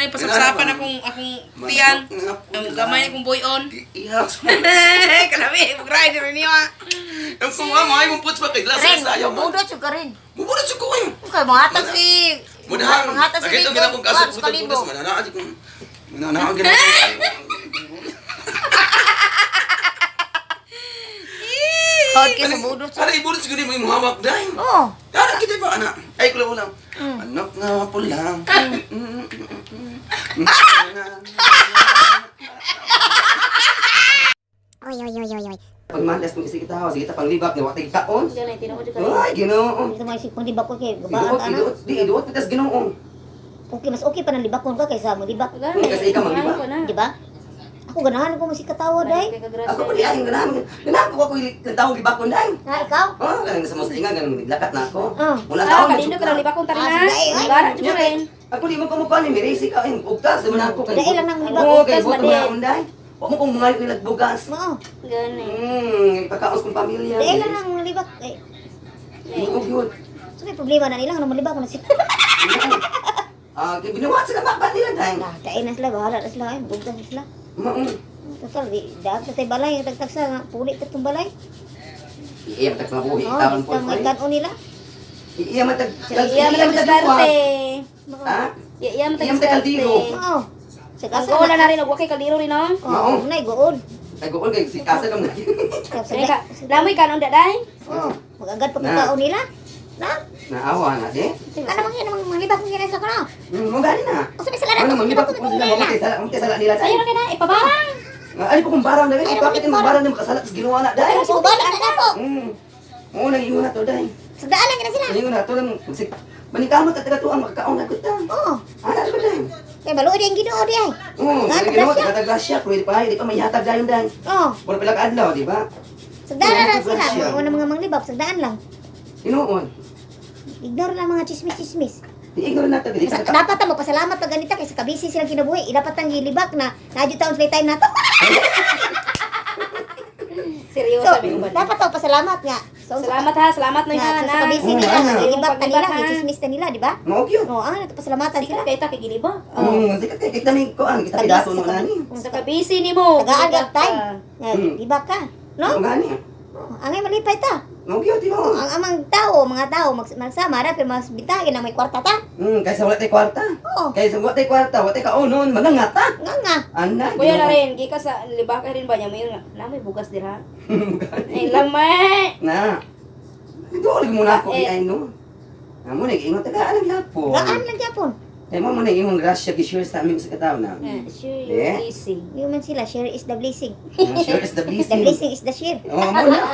Pasapsapan akong tiyan. Ang gamay akong boy-on. Ihaw. Kalami, bugray ni niyo ah. Ang kung mo ay mong puts pa kay glass Ren, sa ayaw mo. mubudot siya ka rin. Mubudot sa ko eh. Okay, manghatag si Mudahang. Manghatag si Nakita Rico. gina kong kaso Kuwan, sa kalibo. Mananaa jud kong mananaa gina. Hot kay sa budot. Ara ibudot siguro mo imong hawak dai. Oh. Ara kita ba ana? Ay kulang ulang. Anak nga pulang. Oy, oy, oy, oy, oy. Pagmalas mong isig kita, sige ta panglibak ni watay kaon. Ganay, tinuod ka. Ay, Ginoo. Ito mga isip kong libak ko kay gabaan Iduot, ka na. iduot, di iduot pitas Ginoo. Okay, mas okay pa ng libakon ka kaysa mo libak. Kasi ikaw manglibak. Di ba? Ako ganahan ko masik katawa day. Ako pa di ay ganahan. Ganahan ko ako tawag libakon dai. Ha, ikaw? Oh, ganang sa muslingan ganang naglakat na ako. Ah. Wala Ah, taon kanindo ka lang libakon tari Ah, na. sige, ay, ay. Gara jud rin. Ako di mo kumukuha ni Mirisi ka ay ugtas man ako kay. Dahil lang nang libak, Oo, kay ugtas, buto madin. na unday. Wa mo kong mga nilag bugas. Oo. Ganay. Pagkaos kong pamilya. Dahil lang nang libak. Eh, Oo, yun. so may problema na nila, ano malibak ko na sila. Ah, kay binuhat sila bakbat nila dai. Nah, dahil na sila, bahala na sila. Ay, bugtas na sila. Mao. Total, di, daag sa tayo balay, tagtagsa, nga, puli ta itong balay. Iya man tag mabuhi Oo, tawan oh, po. mga kanon nila. Iya man tag Iya man tag diskarte. Ha? Iya man tag Iya man tag kaldero. diskarte. Oo. Sa Ang gola na rin og wakay kaldero rin no. Oo, nay, goon. Ay gukol kay si kasa kam na. Ay ka, lamoy kanon daday. Oo, magagad pa Na. kaon nila. Na, Naawa na di. ano mang yan, mga libak kong yan sa kano. Mo gani na. Usa may salanan, Ano man libak libak ko ko sila mamatay sala, mamatay sala nila Sayo dai. ra kay na ipabarang. Ay po kung barang dai, Ay, bakit naman, ang barang na makasala sa ginawa na dai. Oo, bala na na po. Oo, nang ingon na to dai. Sagdaan lang na sila. Nang ingon na to lang manikamot at taga tuang makakaon na gud ta. Oo. Ana ba dai? Kay maluod ang Ginoo di ay. Oo, Nga, kaya ginawa tagrasya. taga grasya, pero di pa may hatag dayon dai. Oo. Wala pila ka adlaw, di ba? Sagdaan na lang sila. Tagrasya. Mga mga manglibak, sagdaan lang. Tinuon. Ignore lang mga chismis-chismis. Di ignore na to, di Sa, sa dapat ang magpasalamat pag ganita kaysa kabisi silang kinabuhi. Dapat ang gilibak na nadyo taon sila time nato. Seryoso So, sabi ko ba? dapat ang pasalamat nga. So, Salamat ha, salamat na nga, nga so, na. sa kabisi Oo, nila, ana. gilibak na nila, Paglibak, ha. gichismis na nila, di ba? Mao gyud. Oo, ah, pasalamatan Sikat sila. kay ta kay giliba. Mm, sikat kay kita mi kuan, kita pidaso no nani. Sa kabisi nimo. Tagaan Gilibak ka time. ka. Nga, libak ka. No? No? Gani. Oo, Angay malipay ta. Mao gyud tinuon. Ang amang tao, mga tao, magsama ra, pero mas bitagin na may kwarta ta. Kaysa wala tay kwarta. Oo. Kaysa wala tay kwarta, wala tay kaonon, mangangata. Nga nga. Ana. Kuya na rin, gikan sa libaka rin ba niya mayon nga. Na may bugas dira. Ay lamay. Na. Ito lagi muna ako Eh. ay no. Amo nag ingon taga anang gyapon. Gaan lang gyapon. Kay mo mo nag ingon grasya gi-share sa aming sa katawo na. Sure your Eh? blessing. Human sila, share is the blessing. Share is the The blessing. blessing is the share. Oh, mo na.